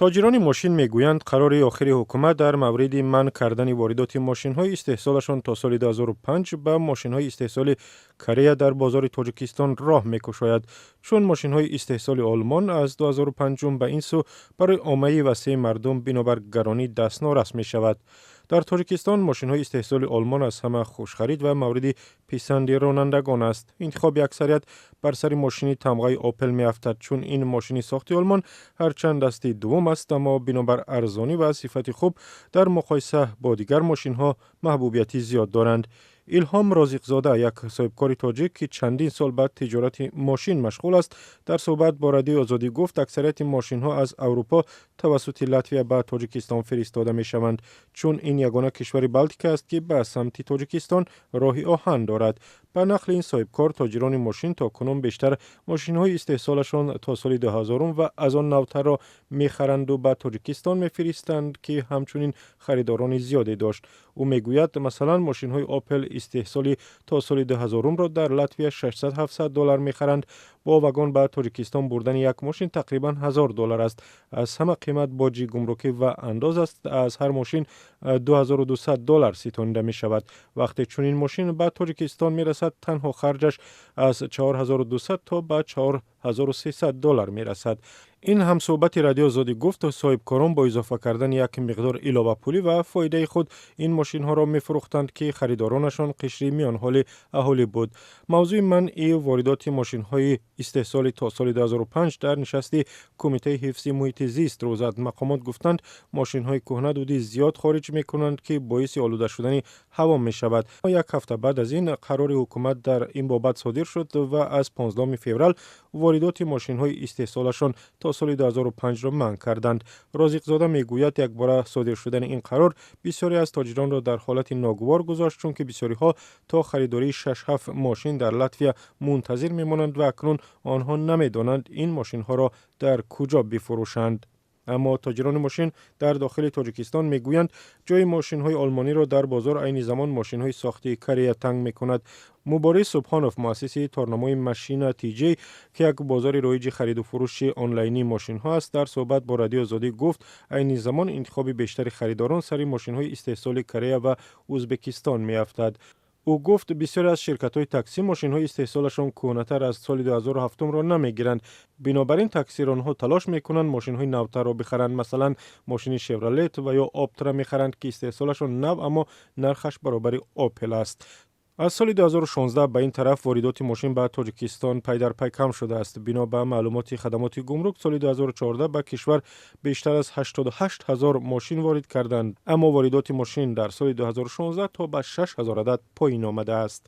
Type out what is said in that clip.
Тоҷирони мошин мегӯянд, қарори охири ҳукумат дар мавриди манъ кардани воридоти мошинҳои истеҳсолашон то соли 2005 ба мошинҳои истеҳсоли Корея дар бозори Тоҷикистон роҳ мекушояд, чун мошинҳои истеҳсоли Олмон аз 2005 ба ин сӯ барои оммаи васеи мардум бинобар гаронӣ дастнорас мешавад. Дар Тоҷикистон мошинҳои истеҳсоли Олмон аз ҳама хушхарид ва мавриди писанди ронандагон аст. Интихоби аксарият бар сари мошини тамғаи Опел меафтад, чун ин мошини сохти Олмон ҳарчанд дасти дуввум аст, аммо бинобар арзонӣ ва сифати хуб дар муқоиса бо дигар мошинҳо маҳбубияти зиёд доранд. Илҳом Розиқзода, як соҳибкори тоҷик, ки чандин сол ба тиҷорати мошин машғул аст, дар суҳбат бо Радиои Озодӣ гуфт, аксарияти мошинҳо аз Аврупо тавассути Латвия ба Тоҷикистон фиристода мешаванд, чун ин ягона кишвари Балтика аст, ки ба самти Тоҷикистон роҳи оҳан дорад. Ба нақли ин соҳибкор, тоҷирони мошин то кунун бештар мошинҳои истеҳсолашон то соли 2000 ва аз он навтарро мехаранду ба Тоҷикистон мефиристанд, ки ҳамчунин харидорони зиёде дошт. Ӯ мегӯяд, масалан, мошинҳои Опел истеҳсоли то соли 2000-ро дар Латвия 600-700 доллар мехаранд. Бо вагон ба Тоҷикистон бурдани як мошин тақрибан 1000 доллар аст. Аз ҳама қимат боҷи гумрукӣ ва андоз аст. Аз ҳар мошин 2200 доллар ситонида мешавад. Вақте чунин мошин ба Тоҷикистон мерасад, танҳо харҷаш аз 4200 то ба 4300 доллар мерасад. Ин ҳамсӯҳбати Радиои Озодӣ гуфт, соҳибкорон бо изофа кардани як миқдор иловапулӣ ва фоидаи худ ин мошинҳоро мефурӯхтанд, ки харидоронашон қишри миёнҳоли аҳолӣ буд. Мавзӯи манъи воридоти мошинҳои истеҳсоли то соли 2005 дар нишасти Кумитаи ҳифзи муҳити зист рӯз зад. Мақомот гуфтанд, мошинҳои кӯҳна дуди зиёд хориҷ мекунанд, ки боиси олуда шудани ҳаво мешавад. Як ҳафта баъд аз ин қарори ҳукумат дар ин бобат содир шуд ва аз 15 феврал воридоти мошинҳои истеҳсолашон то соли 2005-ро манъ карданд. Розиқзода мегӯяд, якбора содир шудани ин қарор бисёре аз тоҷиронро дар ҳолати ногувор гузошт, чунки бисёриҳо то харидории 6-7 мошин дар Латвия мунтазир мемонанд ва акнун онҳо намедонанд, ин мошинҳоро дар куҷо бифурӯшанд. Аммо тоҷирони мошин дар дохили Тоҷикистон мегӯянд, ҷои мошинҳои олмониро дар бозор айни замон мошинҳои сохти Корея танг мекунад. Мубориз Субҳонов, муассиси торнамои Машина Тиҷей, ки як бозори роиҷи хариду фурӯши онлайнии мошинҳо аст, дар суҳбат бо Радиои Озодӣ гуфт, айни замон интихоби бештари харидорон сари мошинҳои истеҳсоли Корея ва Ӯзбекистон меафтад. Ӯ гуфт, бисёре аз ширкатҳои таксӣ мошинҳои истеҳсолашон кӯҳнатар аз соли 2007-ро намегиранд. Бинобар ин таксиронҳо талош мекунанд, мошинҳои навтарро бихаранд. Масалан, мошини Шевролет ва ё Оптра мехаранд, ки истеҳсолашон нав, аммо нархаш баробари Опел аст. Аз соли 2016 ба ин тараф воридоти мошин ба Тоҷикистон пай дар пай кам шудааст. Бино ба маълумоти хадамоти гумрук, соли 2014 ба кишвар бештар аз 88 ҳазор мошин ворид карданд, аммо воридоти мошин дар соли 2016 то ба 6 ҳазор адад поин омадааст.